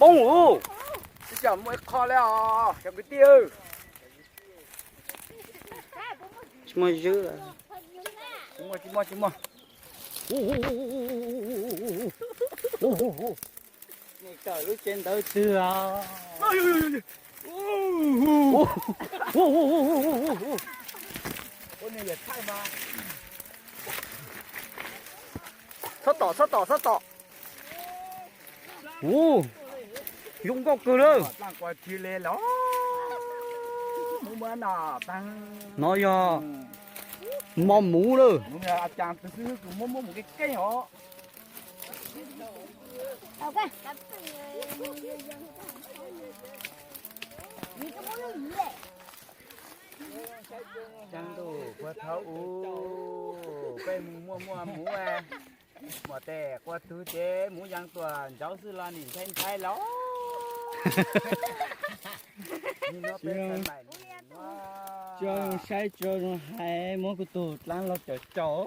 Poob ub. Tsis muaj ib qho li os cov kwv tij. Tsis muaj zwb. Tsis muaj, tsis muaj, tsis muaj. Tawm lub tsev ntawd twg os. Txhob tom, txhob tom, txhob tom. Ub, zoo nkauj kawg lawm. No yog mos muv lawm. Caaj ntuj kuv thaub ub, peb mus muaj muaj muv, muaj tej quas tug ces muv yees tuaj ntsaub xwb los nim ntshai ntshai los. Tsis zoo saib tsis zoo hais muab kuv tus dlaab los caum caum.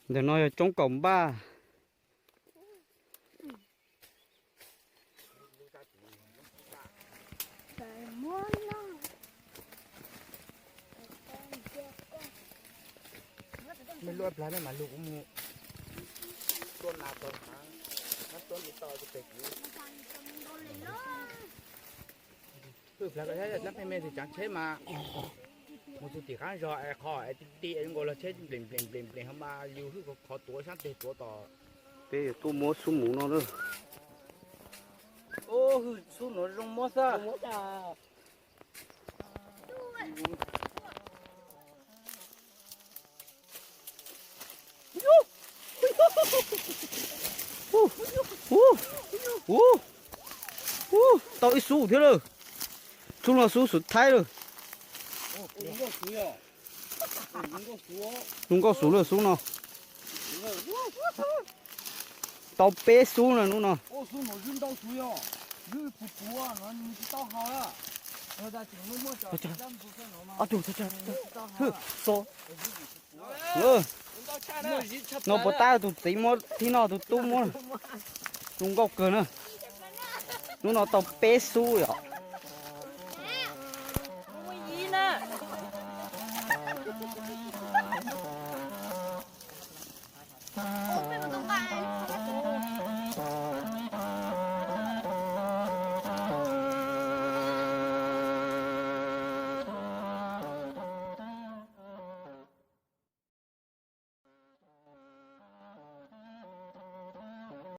Ntawm no yog tsoob kaum npaj. Me luaj plag ne mas lug kuv mus tua nas tau, tua ntsis tau pem kuv. Hwj plag ko dlaab pheej me tus tsaav tsheb mas mus txug tim qaab zog es qhov es ti ti zoo nkaus lug tsheb nplees nplees nplees nplees ho mas yus hwj qhov tuav saab teg tuav tom. Peb yuav tuaj muab xub muv no lawm. Xub nuav zoo muab xwb. Ub, ub, ub, ub, tau ib xub thiab lawm. Xub no xub xub thaib lawm. Zoo nkauj xub lawm xub no. Tau peb xub na hnub no. Ob tug, so, no puas tab tus txiv muab thib no tus tub muab. Zoo nkauj kawg na. Hnub no tau peb xub yom.